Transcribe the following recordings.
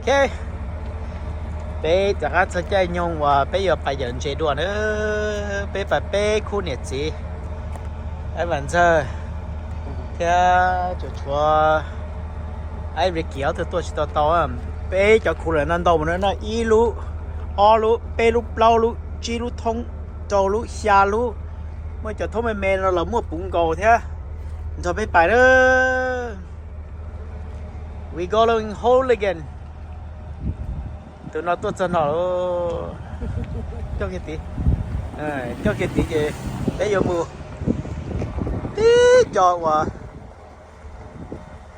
Ok, peb rov qab txog caij nyoog uas peb yuav pais yawm ntses dua na. Peb pais peb khub niam txiv, Ib Vam Ntxawg thiab tsuas tshuav Ib Lis Kiv ob tug tuaj tsis tau tau. Peb cov cooler no ntau mus no, ib lub, ob lub, peb lub, plaub lub, tsib lub thoob, rau lub, xya lub. Muaj cov thoob me me no los muaj puv nkaus thiab. Nrog peb pais na. We going home again. Tus no tuaj txog no, coj kiag tid, coj kiag tid ces peb yuav mus tib co uas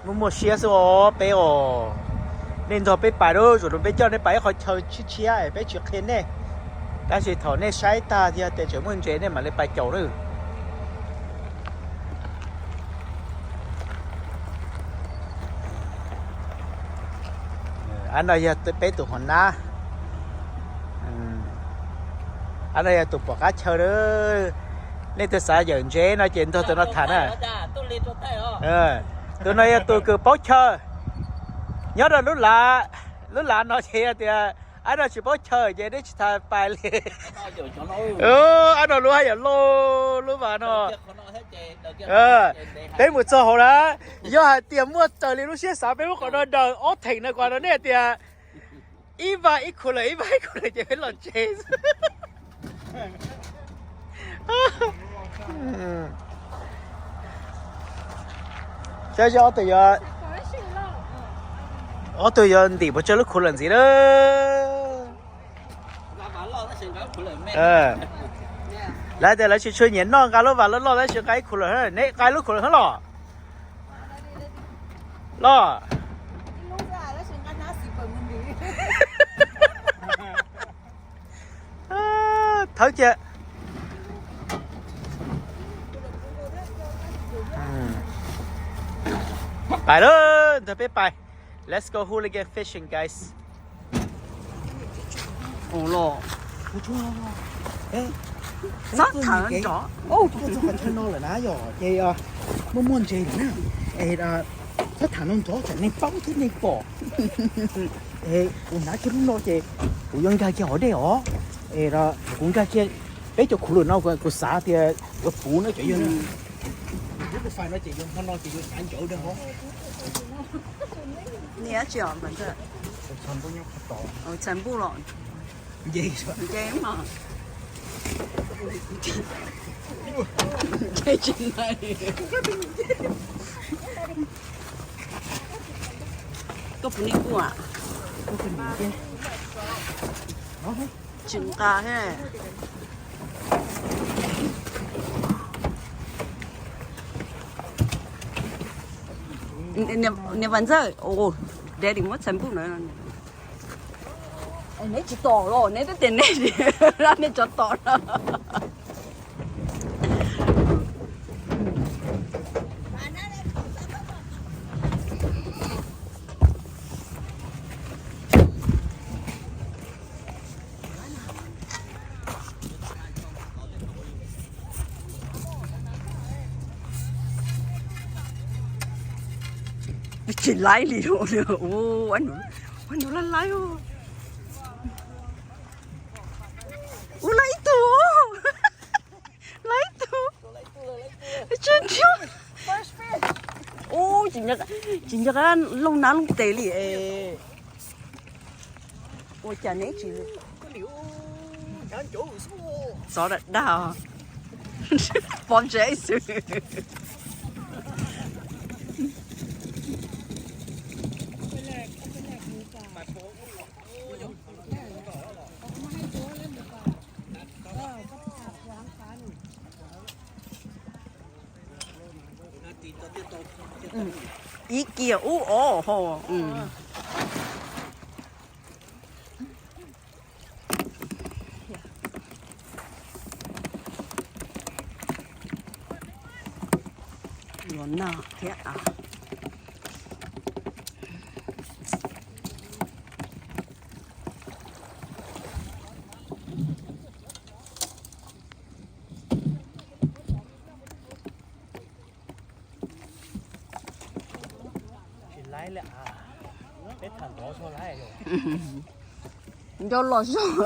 muaj muaj siab xwb os peb os. Nej nrog peb pais lauj, zaum no peb coj nej pais ib qhov chaw tshiab tshiab, peb tsis qhia nej, tab sis thaum nej saib tag thiab tias tseem muaj ntses nej mam li pais caum na. Ab no yog peb tus hua nab. Ab no yog tus pom qab chaw na. Nej twg xav yawm ntses no ces nrog tus no tham na. Tus no yog tus kws paub chaw, nyob rau lub lav, lub lav no ces yog tias ab no tsis paub chaw ces nej tsis tas pais li. Ab no lub haj yam loj lub vas no. Peb mus txog hauv na, yog hais tias muaj raws li lub siab xav peb lub qhov no daws ob theem no kom rau nej hais tias ib vas ib cooler, ib vas ib cooler ces peb los tseg. Saib seb ob tug yuav, ob tug yuav ntim puas tsawg lub cooler ntxiv na. Lawv tias lawv tsis tshua nyiam noj nqa lub vas loj loj, tab sis nqa ib cooler, neb nqa lub cooler hab los. Los. Thawb cia. Pais lawm, nrog peb pais. Let's go hooligan fishing, guys. Ua los, txhob tham nrov. Tuaj txog qhov chaw no lawm na yom, ces muaj muaj ntses lawm na. Es txhob tham no nrov tsam neeg paub thiab neeg pom. Es kuv hnav kiag lub no ces kuv yuav nkag kiag hauv dej os. Es kuv nkag kiag peb cov cooler no, kuv xav tias yuav puv na cov yawg. Lub kuv fais no ces yuav hmo no ces yuav hnav ncauv dab hov. Nws dab tsi os? Txhais npuj los? Nce mas. Nce tsis nai. Koj puas nij kuj a? Tsis nqa thiab. Niam Vam Ntxawg, daddy muab txhais npuj na. Neb tsis tom los, neb twb tias neb, neb tso tom no. Tsis laib li, ua nws laib laib. Ua laib ib tug, laib ib tug. Tsis nco, tsis nco qab looj nab looj tes li es. Ua cas neb tsis txov dag dag, pom ntsev xwb. Ib kiag ub os ho. Los nag thiab a. Tsis laib li as. Nco los zog.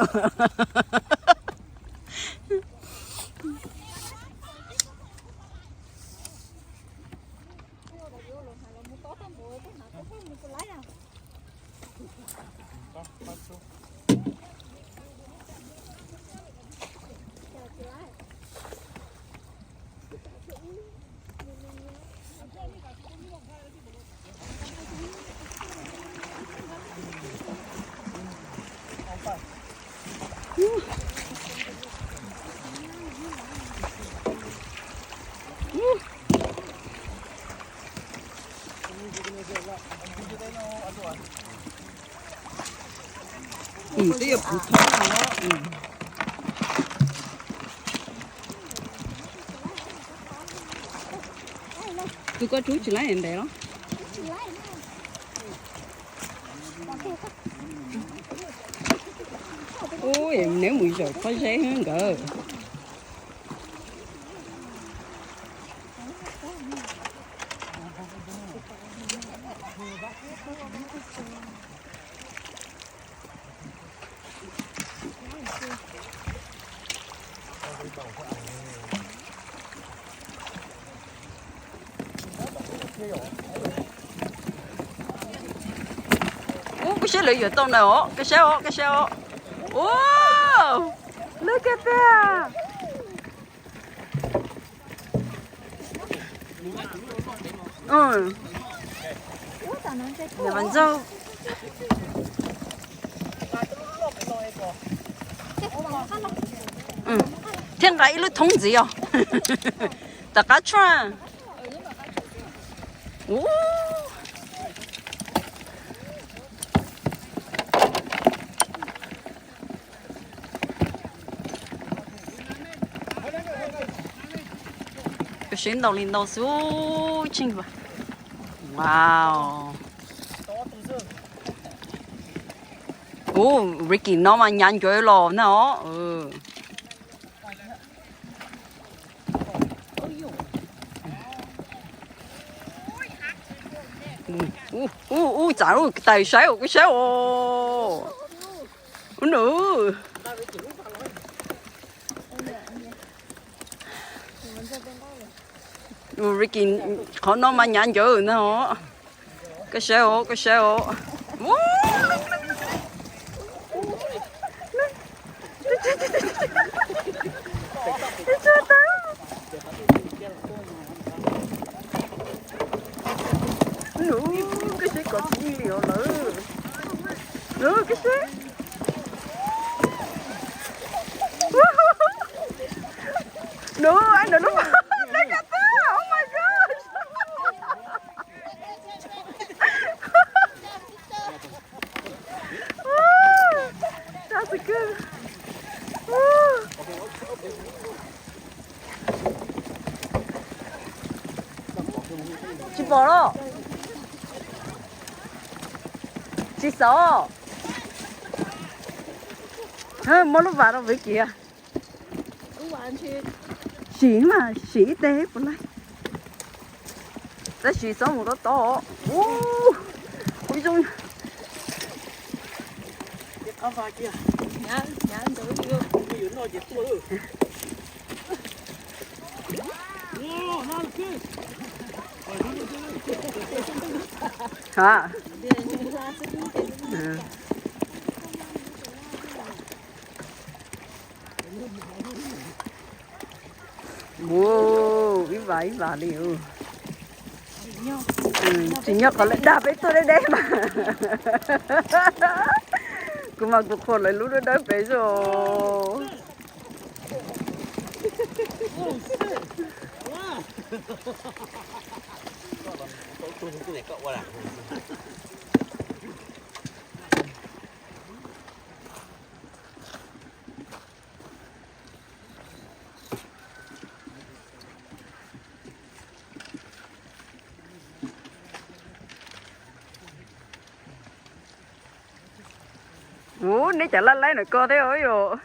Twb yuav puv thoob no. Tus ko rub tsis laib ntev los? Ub, neb mus zaum pob zeb nkawd. Ub, koj saib lawv yuav tau na os, koj saib os, koj saib os. Ub, lawv kawg tiag. Ntxawg, thiab nqa ib lub thoob ntxiv os. Tom qab tshuaj. Koj saib ntau li ntau xwb, tsheej. Wow. Ub, Ricky no mas nyav ncuav los na os. Ub, ub, txav ub, tais saib os, koj saib os. Ub nws. Ricky, qhov no mas nyav ncuav na os. Koj saib os, koj saib os. Nws, koj saib kom txi li os lawm. Nws, koj saib. Nws, nws lub, nws ka teb, oh my gosh. Txav xwm kawg. Tsis pom los? Tsis xav. Muab lub vas rau Vicky. Sim mas, sim ib teg puas laib. Tab sis txhob mus tob tob. Ub, ub zoo. Ha. Ua, ib vas ib vas li. Tsis nyob qhov lawv dag peb tuaj deb deb mas. Kuv mas kuv qhuas lawv lub dawb dawb pem xwb. Ub, neb cov laj laib ntawm ko thiab os yom.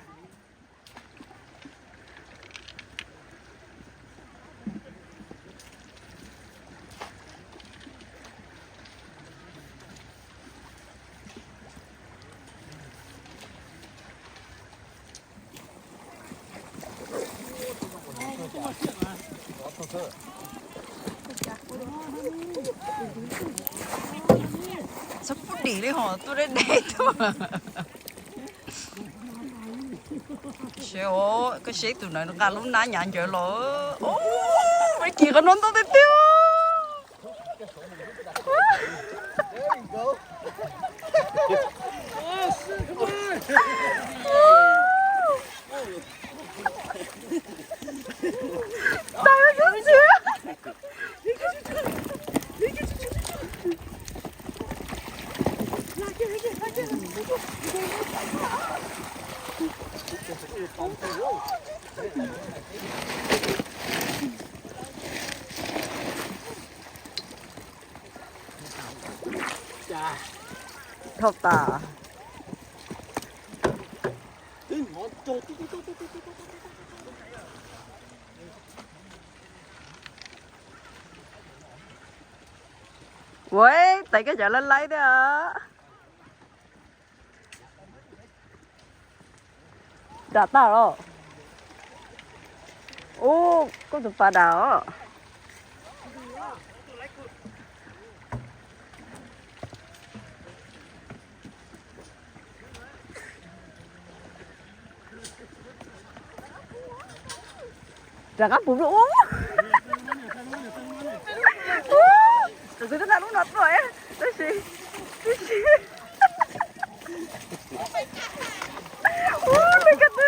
Txhob pub dim li hos, tuaj deb deb tuaj. Seb, koj seb tus na nqa lub hnab nyav ncaws los. Ub, Vicky qhov no ntau tiag tiag. Tau ib txhia. Dhau tas. Ua, tais koj cov laib laib thiab. Nram tag los. Ub, koj tus pas dam os. Rov qab pum ub. Kuv twb nqa lub no tuaj tab sis, tab sis, ub, me koj twb.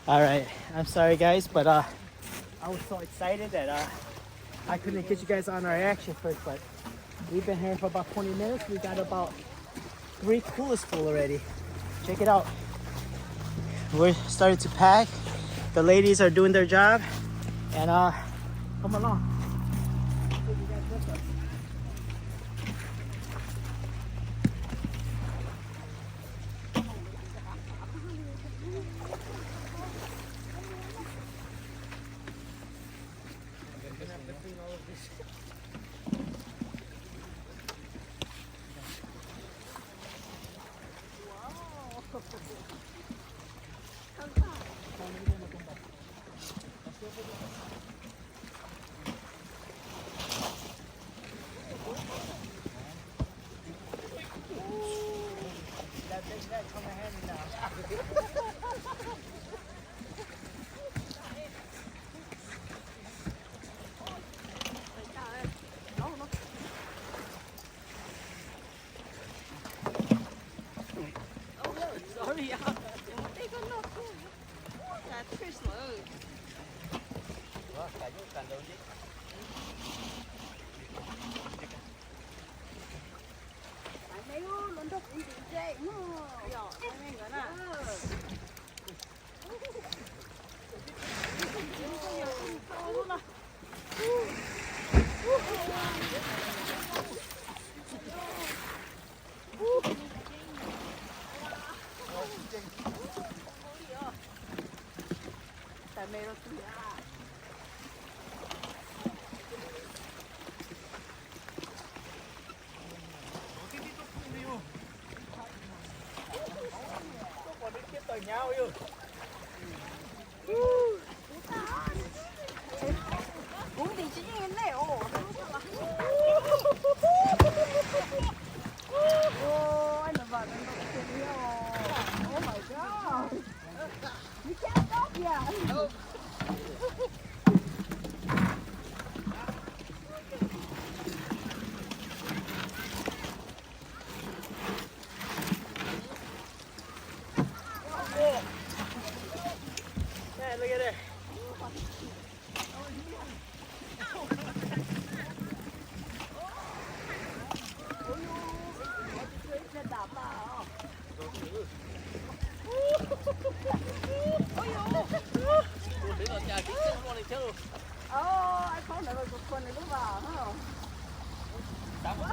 All right, I'm sorry guys, but uh, I was so excited that uh, I couldn't get you guys on our action first, but we've been here for about twenty minutes. We got about three coolers full already. Check it out. We're starting to pack. The ladies are doing their job. And uh, come along.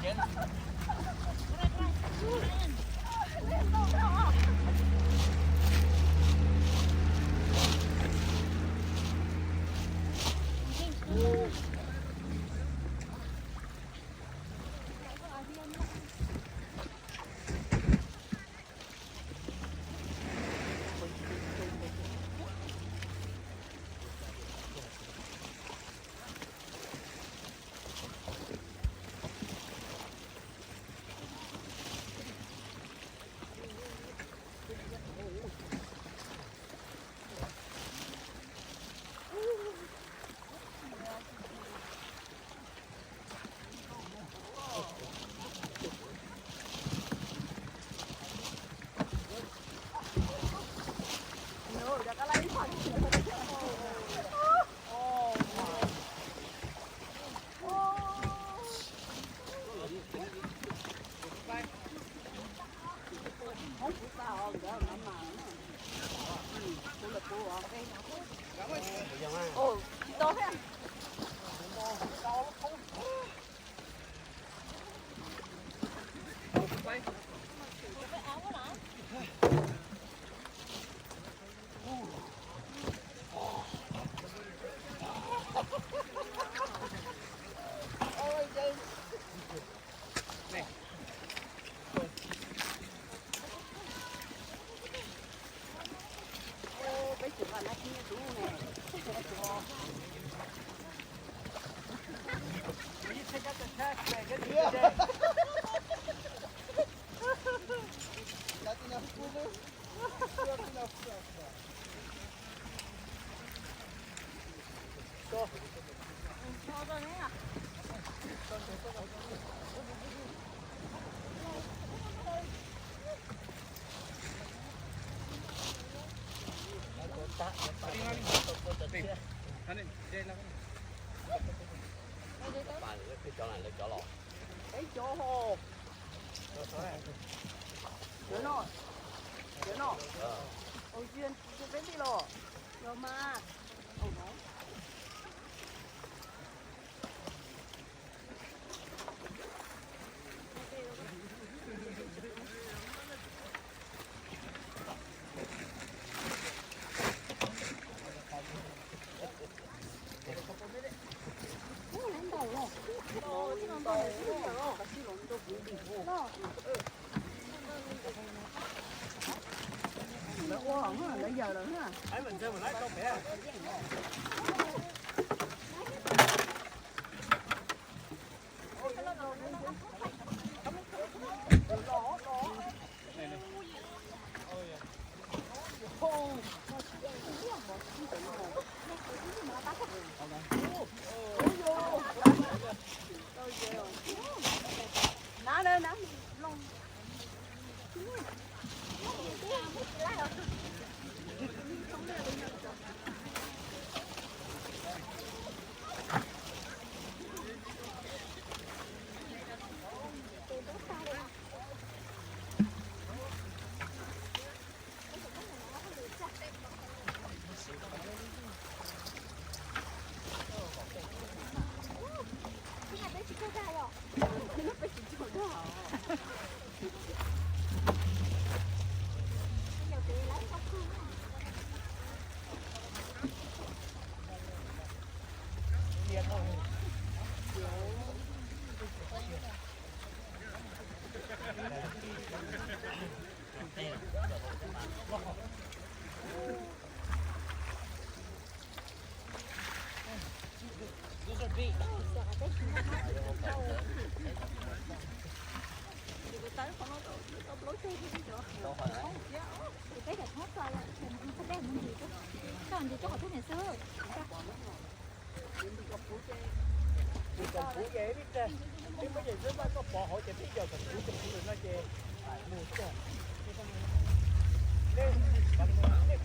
Nej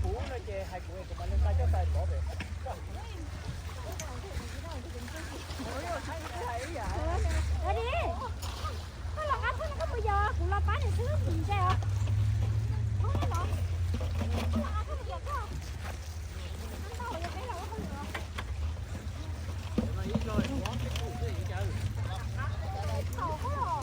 puv no ces hais kuv, kuv mam li nqa coj tais pov pem. Ua li, koj los qab txog no koj puas yos, kuv los pab niam xwb, kuv ntse os. Koj los qab txog no yog koj. Ntau yog peb los ua hauj lwm.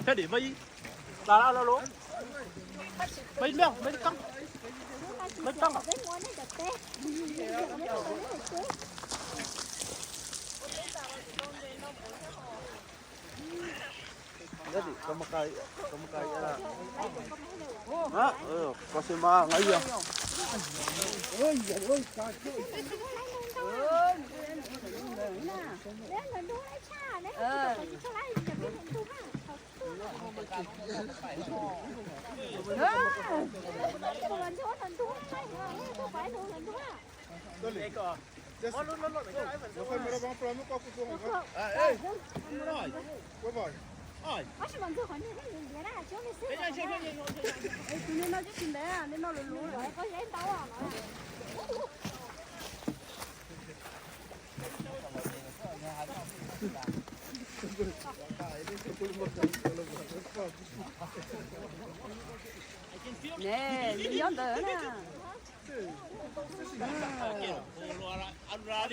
Thế để mấy là là là lố. Mấy mèo, mấy con. Mấy con. Koj xi mas nqaij yog. Ne, nyob ntawd na. Tab sis qhov no nws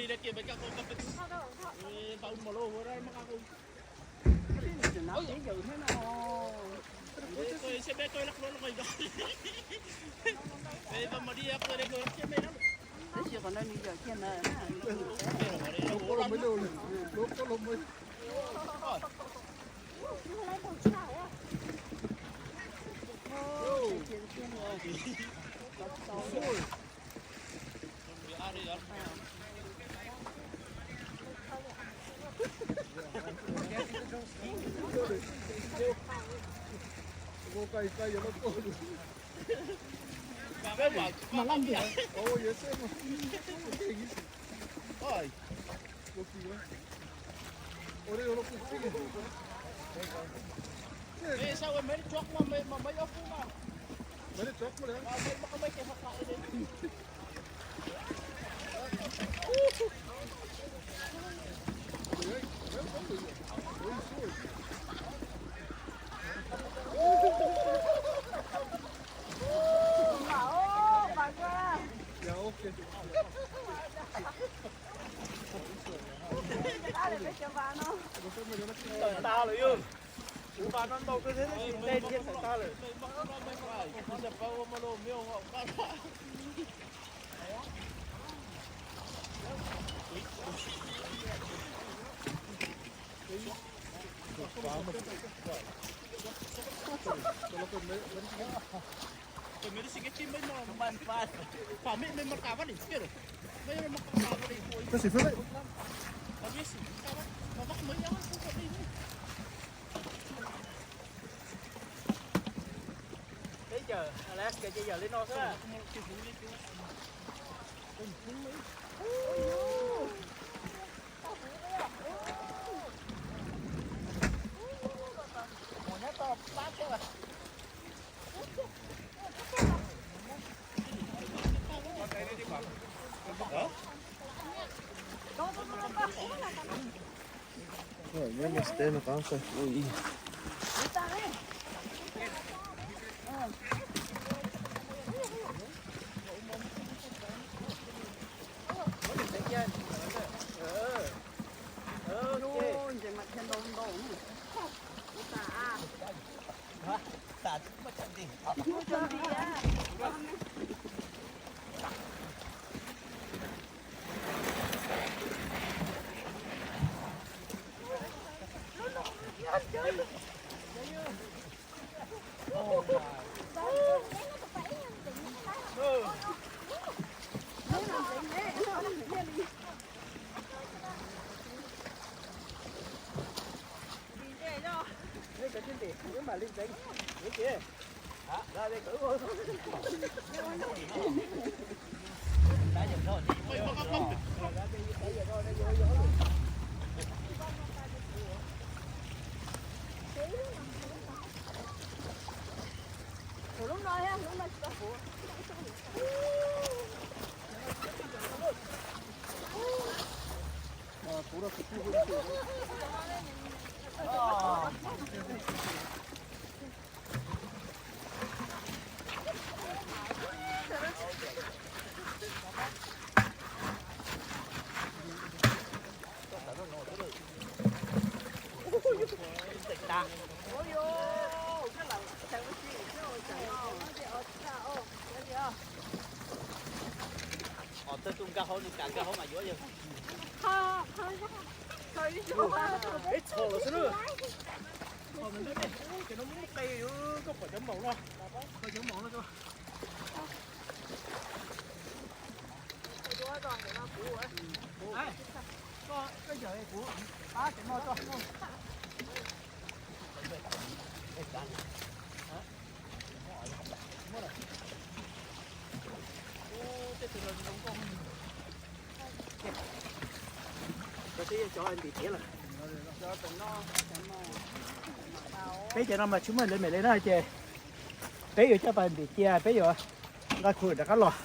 yog kiag ntawd na. Tawm tas lawm yog. Kuv mas no ntau kawg thiab tab sis nte thiab tawm tas lawm. Tab sis fab lej. Peb yawm Alaska ces yawm li no xwb. Peb txhos los xwb na. Ces no muab qe, koj pom cov maum no, pom cov maum no. Koj yawm kuv pab cov no tso. Peb cov no mas tsis muaj lawv mem li na ces peb yuav coj pas ntim cia, peb yuav nqa khu rov qab los.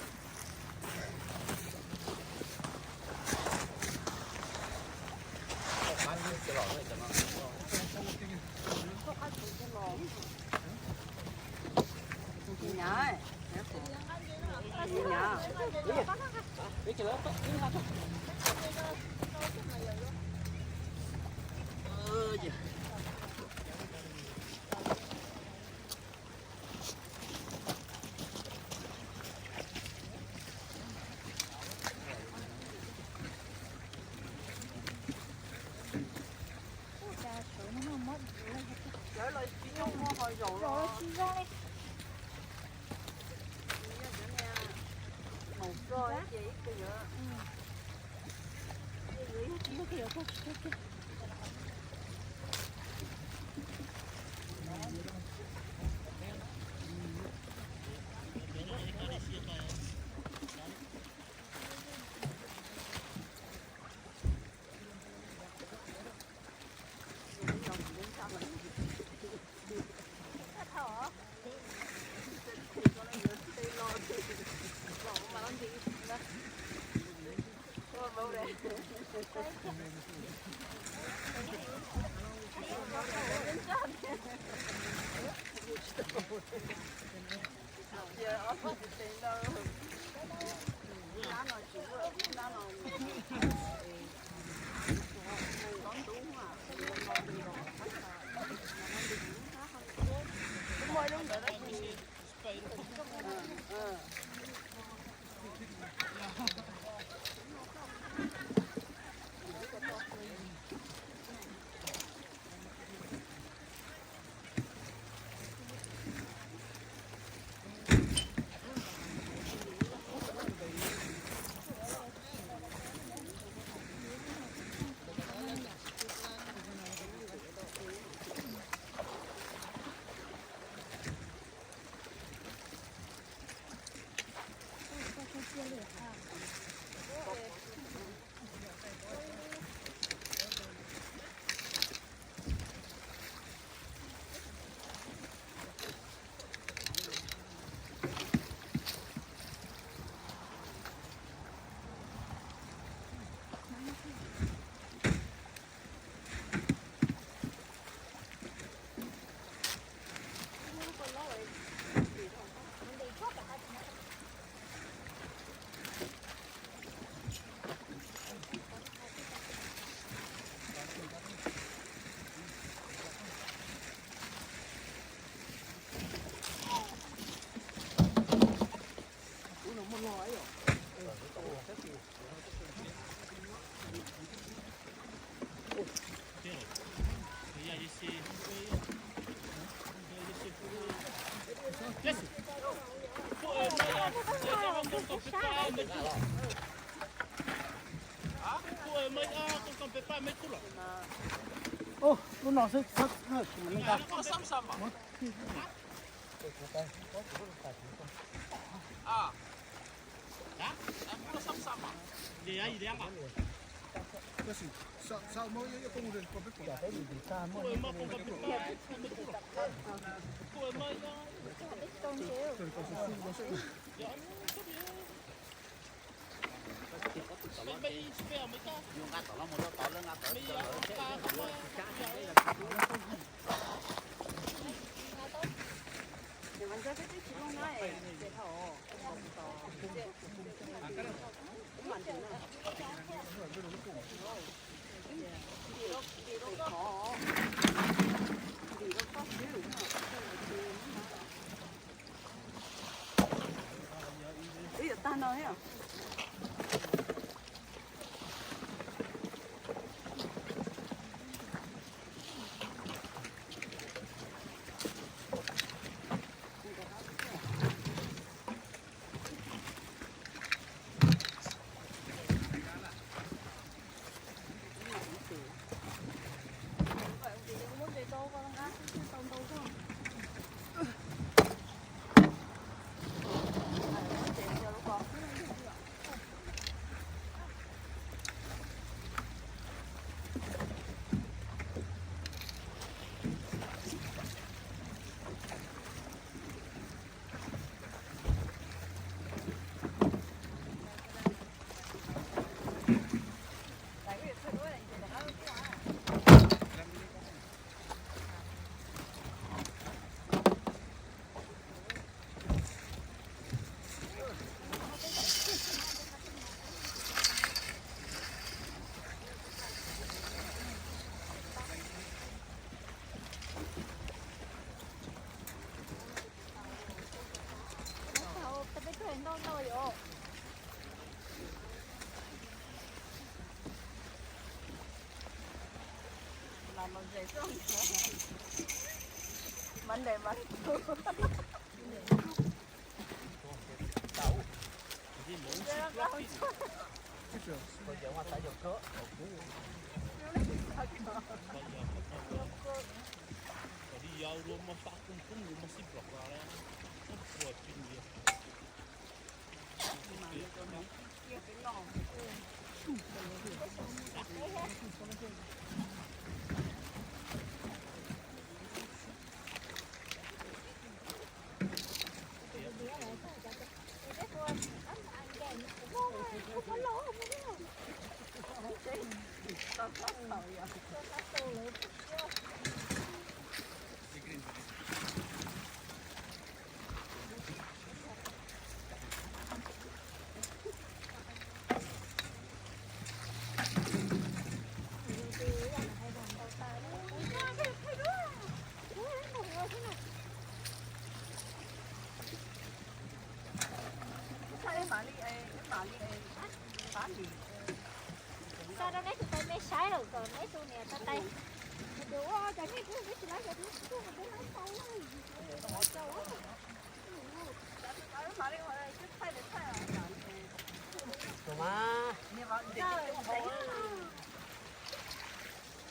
Ub, lub no xwb, xwb, xwb, xwb, Ib yuav tag no thiab. Monday, Monday. Xa rau neb tus tais me saib lawm kom neb tus niam tais tais. Ua cas nej kuj tsis laiv cov tub tub, kuv twb laiv tau.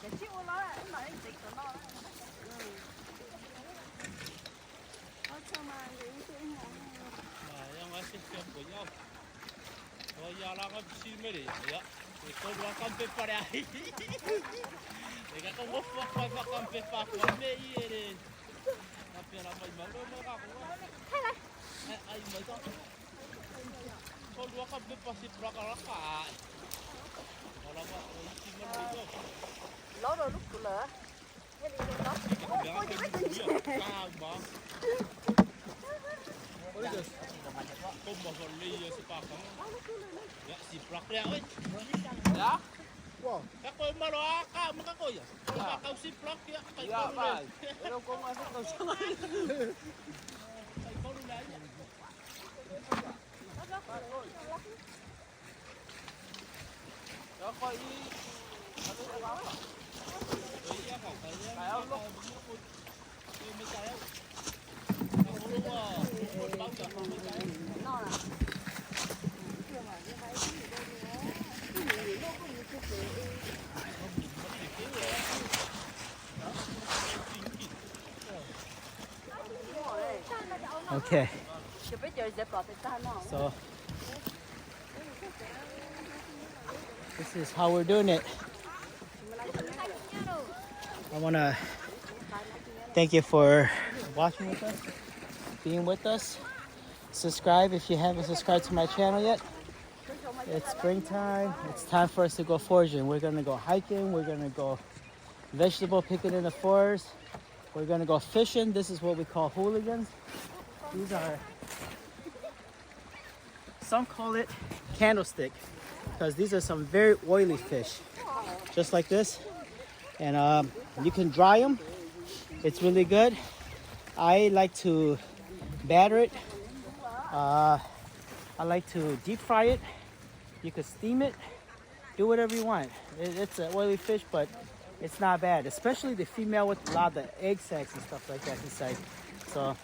Ces tsis ua los mam li ntxiv tom no. Ua tsaug mas nqis ib tug ib hmos. Mas yog nqa sib xyaw puas yog, puas yog los nqa sib me li yom. Ces koj luag koj peb pas li, es koj muab faj koj koj peb pas koj me ib li. Koj peb los mas mawv lub mawb koj kuv, koj luag koj peb pas sib plog koj los faj. Koj los koj ib tsis muab li koj. Lob rau lub kuv lawm. Koj mos li yog sib pas koj, sib plog li. Koj mos los koj mos koj yog sib plog kiag. Okay. So, this is how we're doing it. I want to thank you for watching with us, being with us. Subscribe if you haven't subscribed to my channel yet. It's springtime. It's time for us to go foraging. We're going to go hiking. We're going to go vegetable picking in the forest. We're going to go fishing. This is what we call hooligans. These are, some call it candlestick, because these are some very oily fish, just like this. And um, you can dry them. It's really good. I like to batter it. Uh, I like to deep fry it. You could steam it. Do whatever you want. It, it's an oily fish, but it's not bad, especially the female with a lot of the egg sacs and stuff like that inside. So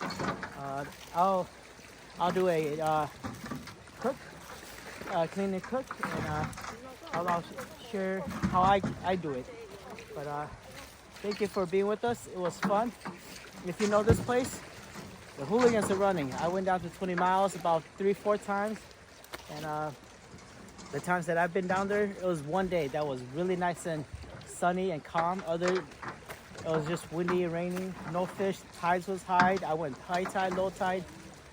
uh, I'll I'll do a uh, cook, uh, clean and cook, and uh, I'll, I'll share how I I do it. But uh, thank you for being with us. It was fun. If you know this place, the hooligans are running. I went down to twenty miles about three, four times, and uh, the times that I've been down there, it was one day that was really nice and sunny and calm. Other, it was just windy and raining, no fish, tides was high. I went high tide, low tide,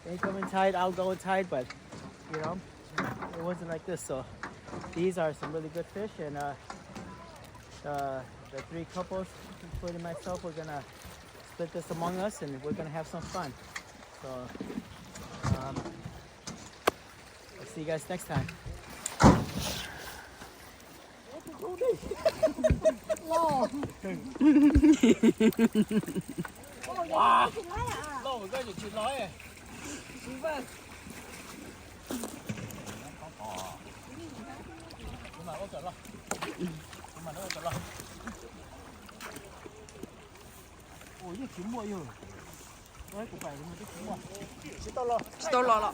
incoming tide, outgoing tide, but you know, it wasn't like this. So these are some really good fish, and uh, the, the three couples, including myself, we're gonna split this among us, and we're gonna have some fun. So um, I'll see you guys next time. Tsis tau los los.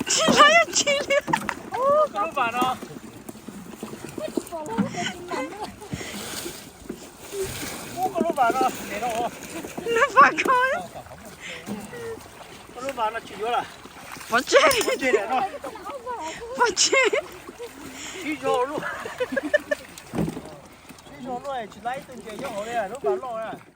Tsis los yog tsis li. Koj lub vas no. Koj lub vas no, lub vas koj. Koj lub vas no tsis yuav lawm. Pov tseg. Pov tseg. Sib zog luaj, sib zog luaj tsis laib ib tug ntses nyob hauv li lub vas loj na.